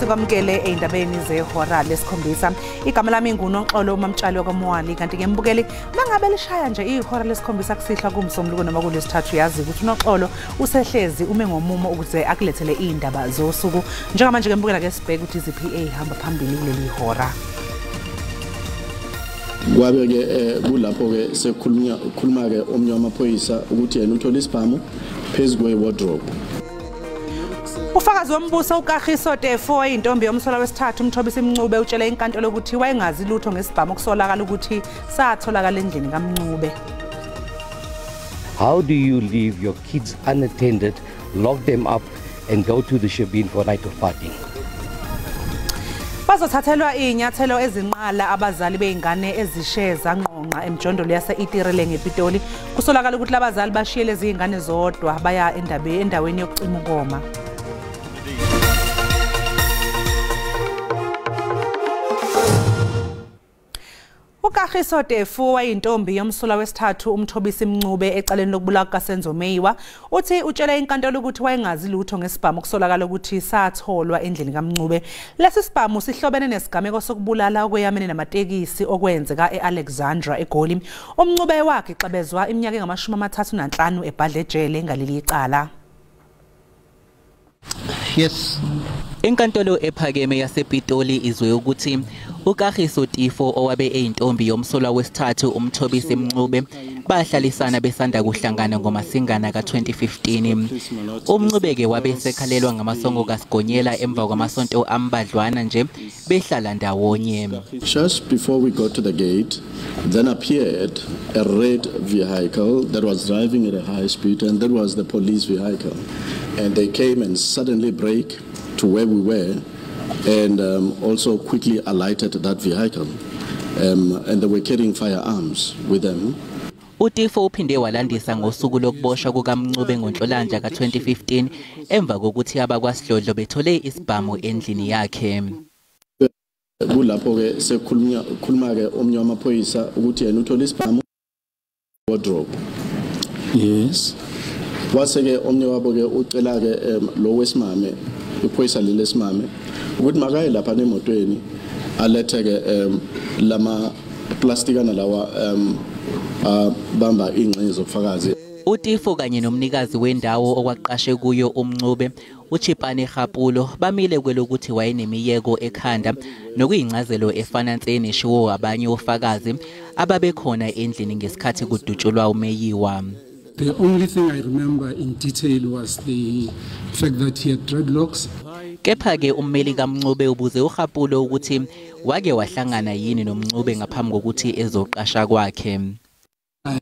Sikwamukele ey'ndabeni zehora lesikhombisa. Igama lami nguNoxolo uMamtshali wakwaMwali, kanti ke mbukeli mangabe lishaya nje ihora lesikhombisa kusihlwa kumsombuluko noma kulesithathu, yazi ukuthi uNoxolo usehlezi ume ngomumo ukuze akulethele iy'ndaba zosuku. Njengamanje ke mbukela ke sibheke ukuthi iziphi ey'hamba phambili kuleli hora. Kwabe ke kulapho ke sekukhuluma ke omnye wamaphoyisa ukuthi yena uthola isibhamu phezu kwe-wardrobe. Ufakazi wombuso uKagiso Tefo, intombi yomsolwa wesithathu uMthobisi Mncube, utshele inkantolo ukuthi wayengazi lutho ngesibhamu okusolakala ukuthi satholakala endlini kaMncube. How do you leave your kids unattended, lock them up and go to the shebeen for a night of partying? Bazothathelwa iy'nyathelo ezinqala abazali bey'ngane ezishe zangqongqa emjondolo yase-Itireleng ePitoli. Kusolakala ukuthi labazali bashiye lezi y'ngane zodwa baya endaweni yokucima ukoma. uKagiso Tefo wayintombi yomsolwa wesithathu uMthobisi Mncube ecaleni lokubulawa kukaSenzo Meyiwa, uthi utshele inkantolo ukuthi wayengazi lutho ngesibhamu okusolakala ukuthi satholwa endlini kaMncube. Lesi sibhamu sihlobene nesigameko sokubulala okweyamene namatekisi okwenzeka e-Alexandra eGoli. UMncube wagixabezwa iminyaka engama-35 ebhadle ejele ngaleli icala. Yes. Inkantolo ephakeme yasePitoli izwe ukuthi uKagiso Tefo owabe eyintombi yomsolwa wesithathu uMthobisi Mncube bahlalisana besanda kuhlangana ngoMasingana ka-2015. UMncube-ke wabe esekhalelwa ngamasongo kaSigonyela emva kwamasonto ambadlwana nje behlala ndawonye. Just before we got to the gate, then appeared a red vehicle that was driving at a high speed, and that was the police vehicle. And they came and suddenly brake to where we were, and also quickly alighted that vehicle, and they were carrying firearms with them. uTefo uphinde walandisa ngosuku lokuboshwa kukaMncube ngoNhlolanja ka-2015 emva kokuthi abakwaSidlodlo bethole isibhamu endlini yakhe. Kulapho ke sekukhuluma ke omnye wamaphoyisa ukuthi yena uthola isibhamu wardrobe. Yes. Wase ke omnye wabo ke ucela ke lo wesimame, iphoyisa leli lesimame, ukuthi makaye lapha emotweni alethe ke lama plastikana lawa bamba ingxenye zobufakazi. uTefo kanye nomnikazi wendawo okwaqashe kuyo uMncube uChipane Kgapulo bamile kwelokuthi wayenemiyeko ekhanda nokuyincazelo efana nse neshiwo abanye ofakazi ababekhona endlini ngesikhathi kudutshulwa uMeyiwa. The only thing I remember in detail was the fact that he had dreadlocks. Kepha-ke ummeli kaMncube ubuze uKgapulo ukuthi wake wahlangana yini noMncube ngaphambi kokuthi ezoqasha kwakhe. I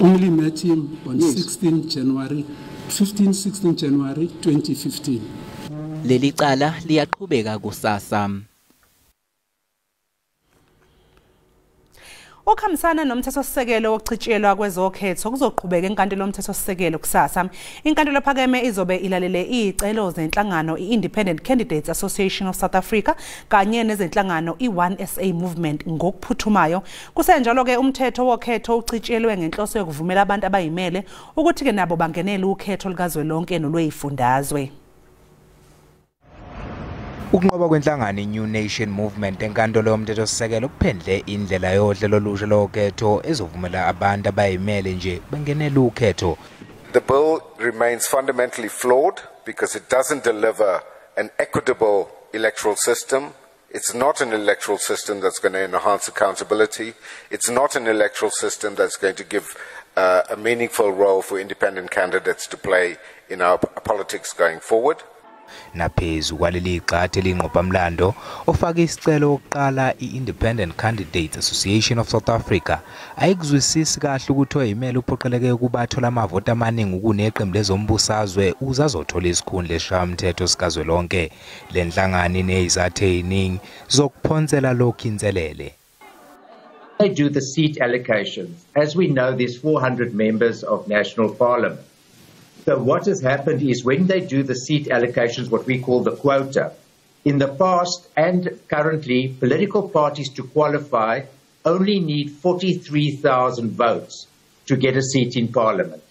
only met him on 16 January, 15, 16 January 2015. Leli cala liyaqhubeka kusasa. Ukuhambisana nomthethosisekelo wokuchitshiyelwa kwezokhetho kuzoqhubeka enkantolo yomthethosisekelo kusasa. Inkantolo ephakeme izobe ilalele iy'celo zenhlangano i-Independent Candidates Association of South Africa kanye nezenhlangano i-One SA Movement ngokuphuthumayo. Kusenjalo-ke umthetho wokhetho uchitshiyelwe ngenhloso yokuvumela abantu abayimele ukuthi-ke nabo bangenele ukhetho lukazwelonke nolwey'fundazwe. Ukunqoba kwenhlangano i-New Nation Movement enkantolo yomthethosisekelo kuphendle indlela yohlelo olusha lokhetho ezovumela abantu abayimele nje bengenele ukhetho. The bill remains fundamentally flawed because it doesn't deliver an equitable electoral system. It's not an electoral system that's going to enhance accountability. It's not an electoral system that's going to give a meaningful role for independent candidates to play in our politics going forward. Naphezu kwaleli gxathu elingqophamlando ofake isicelo oqala i-Independent Candidates Association of South Africa ayikuzwisisi kahle ukuthi oyimele uphoqeleke ukuba athole amavoti amaningi kuneqembu lezombusazwe ukuze azothola isikhundla esishayamthetho sikazwelonke. Le nhlangano inezizathu eziningi zokuphonsela lokhu inselele. They do the seat allocations. As we know, there's 400 members of national parliament. So what has happened is when they do the seat allocations, what we call the quota, in the past and currently, political parties to qualify only need 43,000 votes to get a seat in parliament.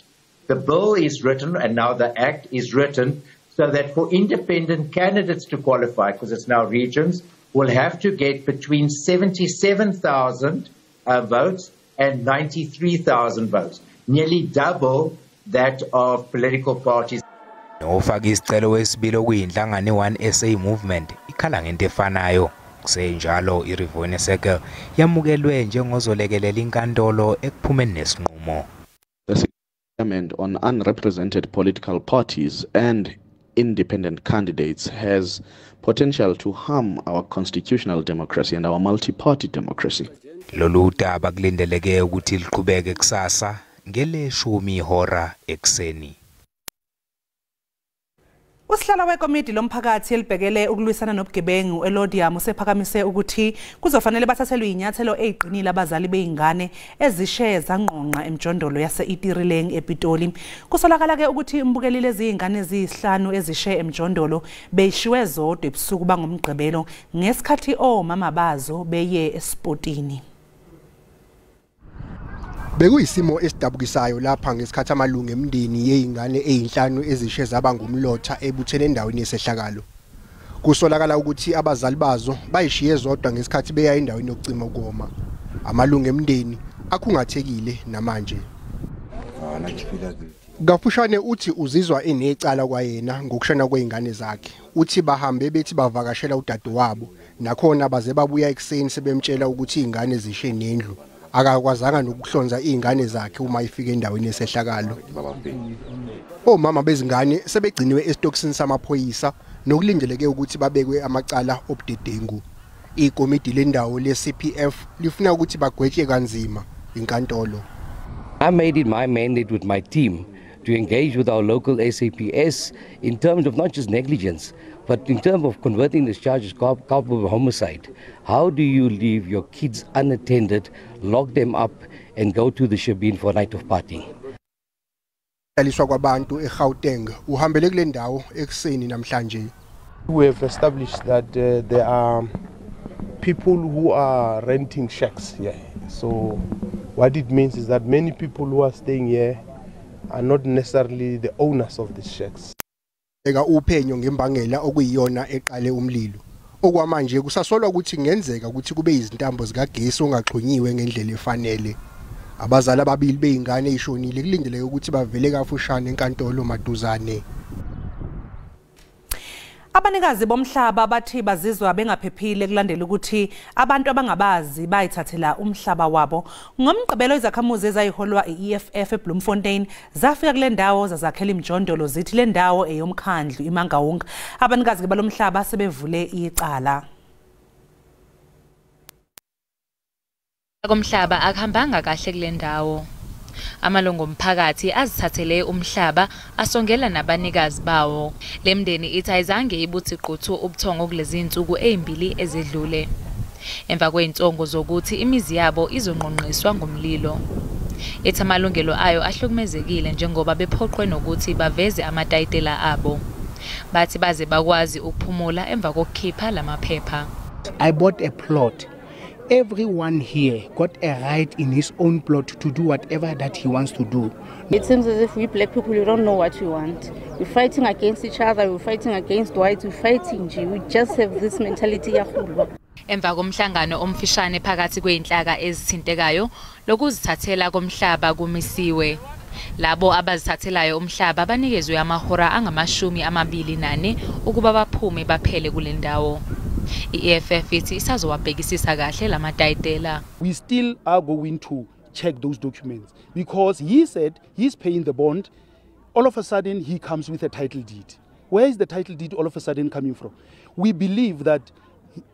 The bill is written, and now the act is written, So that for independent candidates to qualify, because it's now regions, will have to get between 77,000 votes and 93,000 votes, nearly double that of political parties. Ofaka isicelo wesibili okuyinhlangano i-One SA Movement ikhala ngento efanayo. Kusenjalo iRivonia Circle yamukelwe njengozolekelela inkantolo ekuphumeni nesinqumo. The requirement on unrepresented political parties and independent candidates has potential to harm our constitutional democracy and our multi-party democracy. Lolu daba kulindeleke ukuthi liqhubeke kusasa ngele-10 ekuseni. Usihlalo wekomidi lomphakathi elibhekele ukulwisana nobugebengu eLodium usephakamise ukuthi kuzofanele bathathelwe inyathelo eziqinile abazali beingane ezishe zangqonqa emjondolo yase-Itirileng ePitoli. Kusolakala ke ukuthi imbukelile ezingane eziyisihlanu ezishe emjondolo beyishiwe zodwa ebusuku bangomgqibelo ngesikhathi omama bazo beye esipotini. Bekuyisimo esidabukisayo lapha ngesikhathi amalungu emndeni yeingane ezinhlanu ezishe zaba ngumlotha ebuthene endaweni yesehlakalo. Kusolakala ukuthi abazali bazo bayishiye zodwa ngesikhathi beya endaweni yokucima ukoma. Amalungu emndeni akhungathekile namanje. Kafushane uthi uzizwa enecala kwayena ngokushona kweingane zakhe. Uthi bahambe bethi bavakashela udadewabo nakhona baze babuya ekuseni sebemtshela ukuthi izingane zishe nendlu. Akakwazanga nokuhlonza izingane zakhe uma ifika endaweni yesehlakalo. Omama bezingane sebegciniwe esitokisini samaphoyisa nokulindeleke ukuthi babekwe amacala obudedengu. Ikomidi lendawo le-CPF lifuna ukuthi bagwetshwe kanzima inkantolo. I made it my mandate with my team to engage with our local SAPS in terms of not just negligence, but in terms of converting this charge as culpable homicide. How do you leave your kids unattended, lock them up, and go to the shebeen for a night of partying? Aliswa kwabantu eGauteng uhambele kule ndawo ekuseni namhlanje. We have established that there are people who are renting shacks here. So what it means is that many people who are staying here are not necessarily the owners of these shacks. Eka uphenyo ngembangela okuyiyona eqale umlilo. Okwamanje kusasolwa ukuthi kungenzeka ukuthi kube izintambo zikagesi ongaxhunyiwe ngendlela efanele. Abazali ababili beingane ezishonile kulindeleke ukuthi bavele kafushane enkantolo maduzane. Abanikazi bomhlaba bathi bazizwa bengaphephile kulandela ukuthi abantu abangabazi bayithathela umhlaba wabo. Ngomgqibelo izakhamuzi ezayiholwa i-EFF eBloemfontein zafika kule ndawo zazakhela imjondolo zithi le ndawo eyomkhandlu iMangaung. Abanikazi balomhlaba sebevule icala. Komhlaba akuhambanga kahle kule ndawo. Amalungu omphakathi azithathele umhlaba asongela nabanikazi bawo. Le mndeni ithi ayizange ibuthi quthu ubuthongo kulezi insuku ezimbili ezedlule. Emva kwezinsongo zokuthi imizi yabo izonqonqiswa ngomlilo. Ithi amalungelo ayo ahlukumezekile njengoba bephoqwe nokuthi baveze amatayitela abo. Bathi baze bakwazi ukuphumula emva kokukhipha lamaphepha. I bought a plot. Everyone here got a right in his own plot to do whatever that he wants to do. It seems as if we black people, we don't know what we want. We're fighting against each other, we're fighting against whites, we're fighting. We just have this mentality. Emva komhlangano omfishane phakathi kweinhlaka ezithintekayo lokuzithathela komhlaba kumisiwe. Labo abazithathelayo umhlaba banikezwe amahora angama-24 ukuba baphume baphele kule ndawo. I-EFF ithi isazowabhekisisa kahle lamatayitela. We still are going to check those documents because he said he's paying the bond. All of a sudden he comes with a title deed. Where is the title deed all of a sudden coming from? We believe that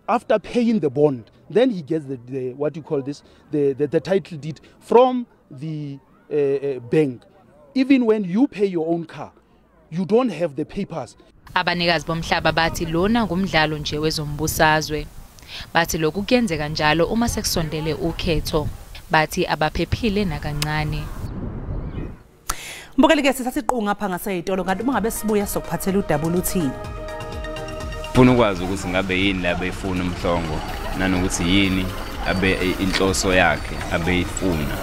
after paying the bond, then he gets the what you call this, the title deed from the bank. Even when you pay your own car, you don't have the papers. Abanikazi bomhlaba bathi lona ngumdlalo nje wezombusazwe. Bathi lokhu kuyenzeka njalo uma sekusondele ukhetho. Bathi abaphephile nakancane. Mbukeli ke sisasiqunga ngapha ngaseyitolo kanti uma ngabe sibuya sokuphathela uWT. Ufuna ukwazi ukuthi ngabe yini la beyifuna uMhlongo nanokuthi yini abe inhloso yakhe abeyifuna.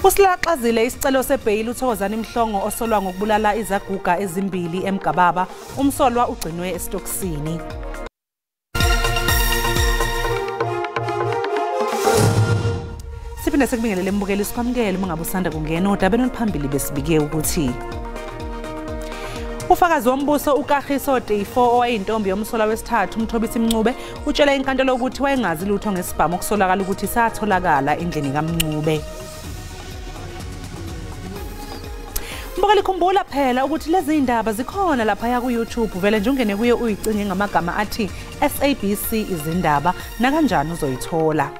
Usilaxazile isicelo sebheyili uThokozani Mhlongo osolwa ngokubulala izaguga ezimbili eMgababa. Umsolwa ugcinwe esitokisini. Siphinde sikubingelele embukeli, sikwamukele uma ngabe usanda kungena odabeni oluphambili. Besibike ukuthi ufakazi wombuso uKagiso Tefo, owayintombi yomsolwa wesithathu uMthobisi Mncube, utshela inkantolo ukuthi wayengazi lutho ngesibhamu okusolakala ukuthi satholakala endlini kaMncube. Mbukeli, khumbula phela ukuthi lezi indaba zikhona laphaya ku-YouTube. Vele nje ungene kuye uyicinge ngamagama athi SABC Izindaba, nakanjani uzoyithola.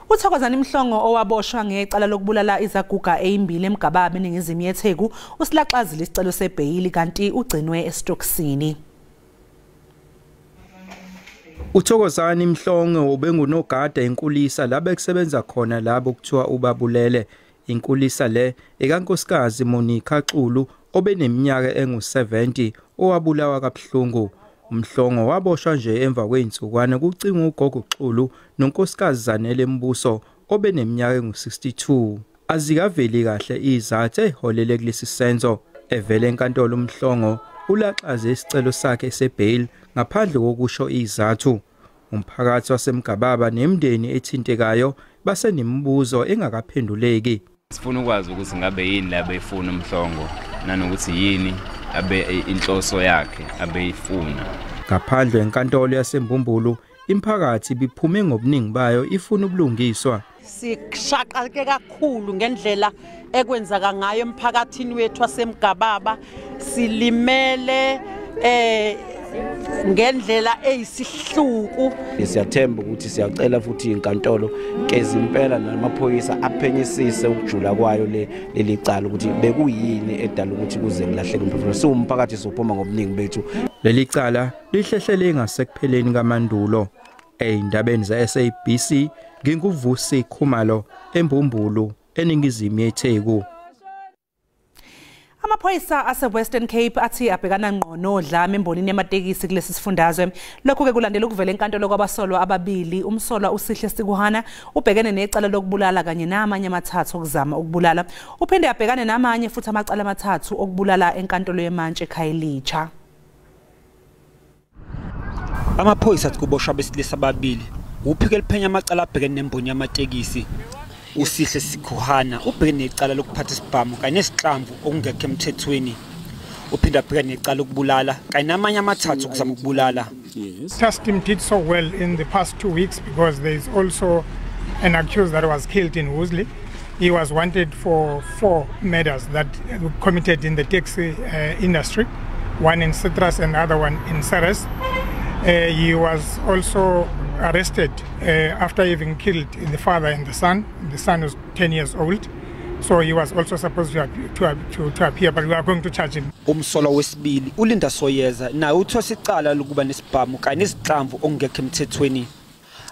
UThokozani Mhlongo owaboshwa ngecala lokubulala izaguga ezimbili eMgababa eningizimu yeTheku usilaxazile isicelo sebheyili kanti ugcinwe esitokisini. UThokozani Mhlongo ubengunogada enkulisa la bekusebenza khona labo kuthiwa ubabulele. Inkulisa le ekankosikazi Monica Xulu obeneminyaka engu-70 owabulawa kabuhlungu. Umhlongo waboshwa nje emva kwezinsukwana kucinga ugogo Xulu nonkosikazi Zanele Mbuso obeneminyaka engu-62. Azikaveli kahle izathu eholele kulesi senzo. Evele enkantolo uMhlongo ulaxaze isicelo sakhe sebail ngaphandle kokusho izathu. Umphakathi waseMgababa nemindeni ethintekayo basenemibuzo engakaphenduleki. Sifuna ukwazi ukuthi ngabe yini la beyifuna uMhlongo, nanokuthi yini abe inhloso yakhe abeyifuna. Ngaphandle enkantolo yaseMbumbulu, imphakathi biphume ngobuningi bayo ifuna ubulungiswa. Sishaqeke kakhulu ngendlela ekwenzaka ngayo emphakathini wethu waseMgababa. Silimele ngendlela eyisihluku. Siyathemba ukuthi siyacela futhi inkantolo kezimpela namaphoyisa aphenyisise ukujula kwayo leli cala ukuthi bekuyini edala ukuthi kuze kulahleke umphefumulo. Siwumphakathi sophuma ngobuningi bethu. Leli cala lihlehlele ngasekupheleni kaMandulo. Ey'ndabeni ze-SABC nginguVusi Khumalo eMbumbulu eningizimu yeTheku. Amaphoyisa ase-Western Cape athi abhekana ngqo nodlame embonini yamatekisi kulesi sifundazwe. Lokhu-ke kulandela ukuvela enkantolo kwabasolwa ababili. Umsolwa uSihle Sikuhana ubhekene necala lokubulala kanye namanye amathathu okuzama ukubulala. Uphinde abhekane namanye futhi amacala amathathu okubulala enkantolo yemantshi eKhayelitsha. Amaphoyisa athi kuboshwa abesilisa ababili uphike eliphenya amacala abhekene nemboni yamatekisi. uSihle Sikuhana ubhekene necala lokuphatha isibhamu kanye nesihlamvu okungekho emthethweni. Uphinda abhekene necala lokubulala kanye namanye amathathu okuzama ukubulala. Task team did so well in the past 2 weeks because there is also an accused that was killed in Worsley. He was wanted for 4 murders that were committed in the taxi industry, one in Citrus and the other one in Ceres. He was also arrested after having killed the father and the son. The son was 10 years old, so he was also supposed to appear, but we are going to charge him. Umsolwa wesibili uLinda Soyeza naye uthwesa icala lokuba nesibhamu kanye nesihlamvu okungekho emthethweni.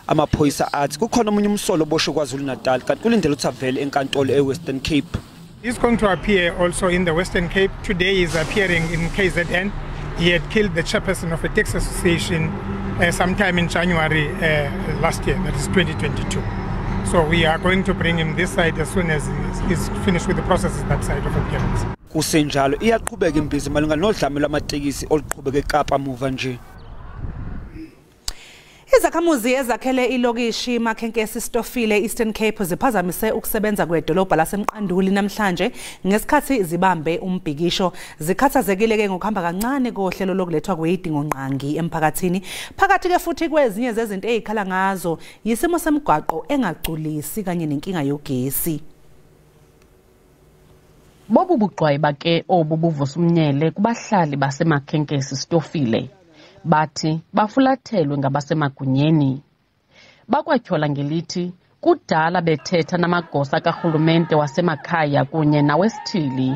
Amaphoyisa athi kukhona omunye umsolwa oboshwe KwaZulu-Natal kanti kulindele ukuthi avele enkantolo eWestern Cape. He's going to appear also in the Western Cape. Today he's appearing in KZN. He had killed the chairperson of a taxi association sometime in January last year, that is 2022. So we are going to bring him this side as soon as he's finished with the processes that side of appearance. Kusenjalo iyaqhubeka imbizo malunga nodlame lwamatekisi oluqhubeka eKapa muva nje. Izakhamuzi ezakhele ilokishi Makhenkesi Stofile Eastern Cape ziphazamise ukusebenza kwedolobha laseMqanduli namhlanje ngesikhathi zibambe umbhikisho. Zikhathazekile ke ngokuhamba kancane kohlelo lokulethwa kwezidingongqangi emphakathini. Phakathi ke futhi kwezinye zezinto ezikhala ngazo yisimo semigwaqo engagculisi kanye nenkinga yogesi. Bobu bugqwayiba ke obu buvusa umnyele kubahlali baseMakhenkesi Stofile. Bathi bafulathelwe ngabasemagunyeni. Bakwatyhola ngelithi kudala bethetha namagosa karhulumente wasemakhaya kunye nawesithili,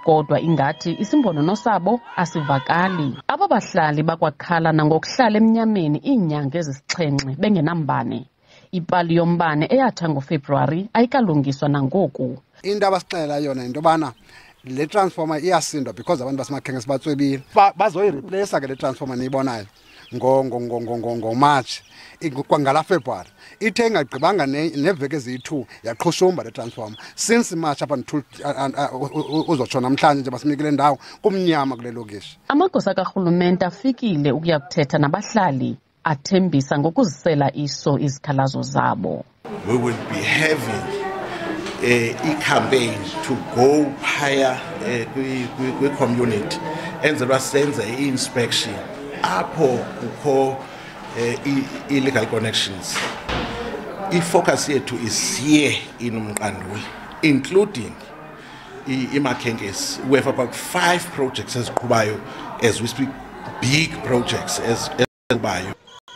kodwa ingathi isimbonono sabo asivakali. Aba bahlali bakwakhala nangokuhlala emnyameni iinyanga ezisixhenxe bengenambane. Ipali yombane eyatsha ngoFebruwari ayikalungiswa nangoku. Into abasixelela yona into yobana Le transformer iyasindwa because abantu baseMakhenkesi batswebile. Bazoyireplace ke le transformer niyibonayo ngo-March kwangala February. Ithe ingagqibanga neveki eziyi-2 yaqhushumba le transformer. Since March up until uzotsho namhlanje nje basinike le ndawo kumnyama kule lokishi. Amagosa karhulumente afikile ukuya kuthetha nabahlali, athembisa ngokuzisela iso izikhalazo zabo. We will be having a campaign to go higher kwi-community enzelwa senze i-inspection apho kukho illegal connections. I-focus yethu is here in Mqanduli, including iMakhenkesi. We have about 5 projects eziqhubayo as we speak, big projects eziqhubayo.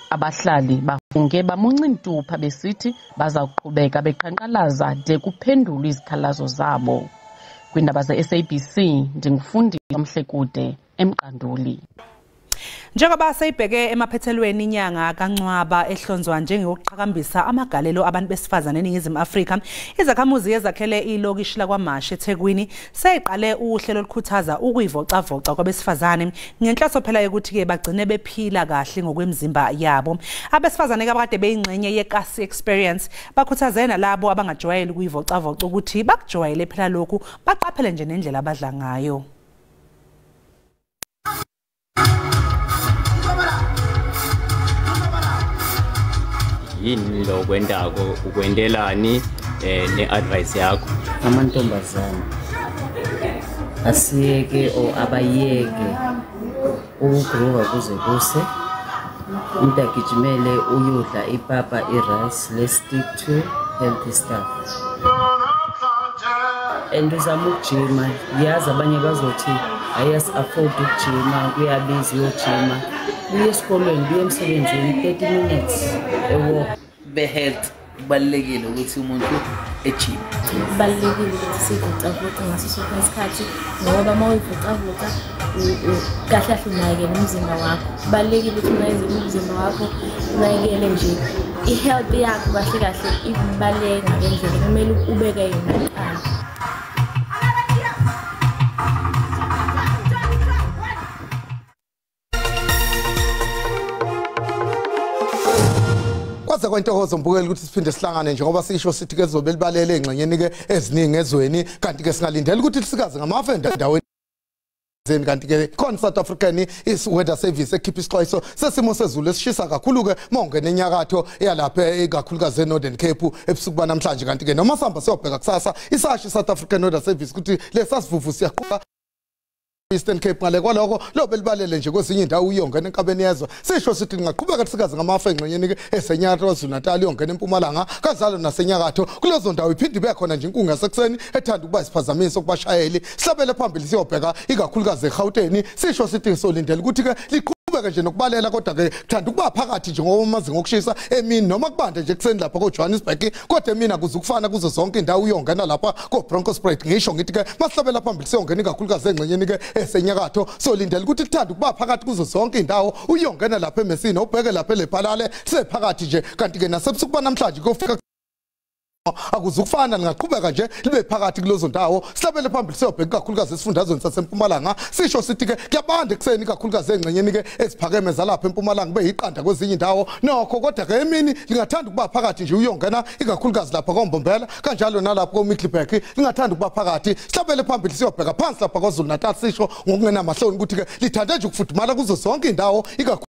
Abahlali bafunge bamunca intupha besithi baza kuqhubeka beqhankqalaza de kuphendulwe izikhalazo zabo. Kwiindaba ze-SABC ndingufundi Mhlekude eMqanduli. Njengoba seyibheke emaphethelweni inyanga kaNcwaba ehlonzwa njengokuqhakambisa amagalelo abantu besifazane eNingizimu Afrika, izakhamuzi ezakhele ilokishi lakwaMashu eThekwini seyiqale uhlelo olukhuthaza ukuyivocavoca kwabesifazane ngenhloso phela yokuthi-ke bagcine bephila kahle ngokwemizimba yabo. Abesifazane abakade beyingxenye yeKasi Experience bakhuthaze nalabo abangajwayele ukuyivocavoca ukuthi bakujwayele phela lokhu, baqaphele nje nendlela abadla ngayo. Yini lokwendako ukwendelani ne-advice yakho? Amantombazane asiyeke or abayeke ukugrowa kuze kuse, umuntu agijimele uyodla ipapa, i-rice. Let's stick to healthy stuff and uzama ukujima. Yazi abanye bazothi ayas afford ukujima, kuyabiza uyojima. Buye esikolweni, buye emsebenzini, 30 minutes ewalk. Be-health kubalulekile ukuthi umuntu ejime. Kubalulekile ukuthi siyivocavoce ngaso sonke isikhathi ngoba uma uyivocavoca kahle kahle unakekele umzimba wakho. Kubalulekile ukuthi unakekele umzimba wakho, unakekele nje i-health yakho kahle kahle ibaluleke ngendlela kumele ubeke yona kuqala. Kwaze kwentokozo mbukeli ukuthi siphinde sihlangane njengoba sisho sithi ke sizobe libalele engxenyeni ke eziningi ezweni, kanti ke singalindela ukuthi lisikaze ngamafu endaweni zeni. Kanti ke khona South African is Weather Service ekhipha isixwayiso sesimo sezulu esishisa kakhulu ke mawungena enyakatho eyalapha ekakhulukazi eNorthern Cape ebusuku banamhlanje. Kanti ke noma sihamba siyobheka kusasa isasho South African Weather Service ukuthi lesasivuvu siyaqhuba Eastern Cape. Ngale kwalokho lobe libalele nje kwezinye indawo uyongena enkabeni yezwe. Sisho sithi lingaqhubeka lisikaze ngamafu engxenyeni ke esenyakatho KwaZulu Natal yongena empumalanga kanjalo nasenyakatho. Kulezo ndawo iphinde ibe khona nje inkungu yasekuseni ethanda ukuba isiphazamiso kubashayeli. Sihlabele phambili siyobheka ikakhulukazi eGauteng. Sisho sithi solindele ukuthi ke liqhubeke nje nokubalela, kodwa ke kuthanda ukuba phakathi nje ngoba amazinga okushisa emini noma kubande nje kuseni lapha koJohannesburg, kodwa emini akuzukufana kuzo zonke indawo uyongena lapha koBronkhorstspruit. Ngisho ngithi ke masihlabela phambili siyongena ikakhulukazi engxenyeni ke esenyakatho, solindele ukuthi lithanda ukuba phakathi kuzo zonke indawo uyongena lapha eMessina, ubheke lapha eLephalale sephakathi nje. Kanti ke nasebusuku banamhlanje kuyofika akuzukufana, lingaqhubeka nje libe phakathi kulezo ndawo. Sihlabele phambili siyobheka kakhulukazi esifundazweni sasempumalanga. Sisho sithi ke kuyabanda ekuseni kakhulukazi engxenyeni ke eziphakeme zalapha empumalanga kube yiqanda kwezinye indawo nokho, kodwa ke emini lingathanda ukuba phakathi nje uyongena ikakhulukazi lapha koMbombela kanjalo nalapha koMiddelburg lingathanda ukuba phakathi. Sihlabele phambili siyobheka phansi lapha KwaZulu Natal. Sisho ngokungenamahloni ukuthi ke lithande nje ukufudumala kuzo zonke indawo ikakhulukazi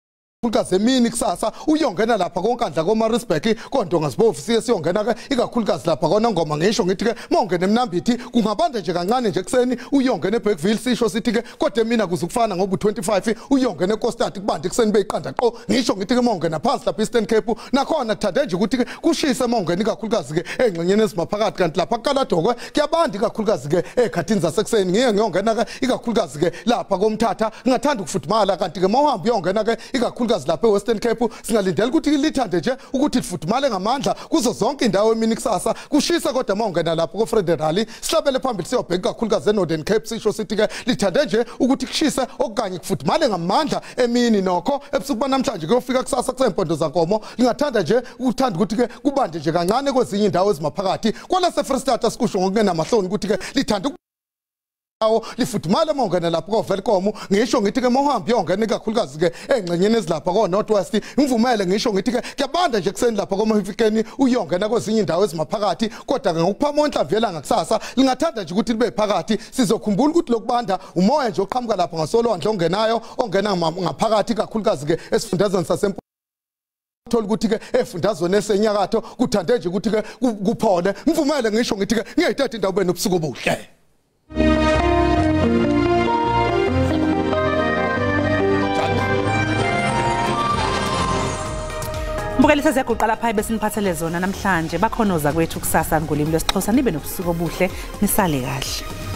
emini kusasa uyongena lapha koNkandla koMaritzburg koNdonga Zibovu, siye siyongena ke ikakhulukazi lapha koNongoma. Ngisho ngithi ke mawungena eMnambithi kungabanda nje kancane nje kuseni uyongena eBergville. Sisho sithi ke kodwa emini akuzukufana ngoba u25 uyongena eKostad kubanda ekuseni beyiqanda qo. Ngisho ngithi ke mawungena phansi lapha Eastern Cape nakhona kuthande nje ukuthi ke kushise mawungena ikakhulukazi ke engxenyeni ezimaphakathi. Kanti lapha kuKaladokwe kuyabanda ikakhulukazi ke ekhathini zasekuseni. Ngiye ngiyongena ke ikakhulukazi ke lapha koMthatha ngingathanda ukufudumala. Kanti ke mawuhamba uyongena ke ikakhulukazi lapha eWestern Cape singalindela ukuthi lithande nje ukuthi lifudumale ngamandla kuzo zonke indawo emini kusasa kushisa, kodwa mawungena lapho koFrederick sihlabele phambili siyobheka kakhulukazi eNorthern Cape. Sisho sithi ke lithande nje ukuthi kushise okanye kufudumale ngamandla emini nokho ebusuku banamhlanje kuyofika kusasa kusempondo zankomo lingathanda nje ukuthanda ukuthi ke kubande nje kancane kwezinye indawo ezimaphakathi. Kwalase Free State sikusho ngokungenamahloni ukuthi ke lithanda Lifudumala mawungena lapho koVelkom, ngisho ngithi ke mawuhamba uyongena ikakhulukazi ke engxenyeni ezilapha ko North West, ngivumele ngisho ngithi ke kuyabanda nje kuseni lapha koMafikeni uyongena kwezinye indawo ezimaphakathi, kodwa ke ngokuphama onhlamvu yelanga kusasa lingathanda nje ukuthi libe phakathi. Sizokhumbula ukuthi lokubanda umoya nje oqhamuka lapha ngasolwandle ongenayo ongena ngaphakathi kakhulukazi ke esifundazweni sase thola ukuthi ke efundazweni esenyakatho kuthande nje ukuthi ke kuphole. Ngivumele ngisho ngithi ke ngiyayithatha indawo benobusuku obuhle. Mbukeli, seziyaguqa lapha besiniphathele zona namhlanje. Bakhona ozakwethu kusasa ngolimi lwesiXhosa. Nibe nobusuku obuhle, nisale kahle.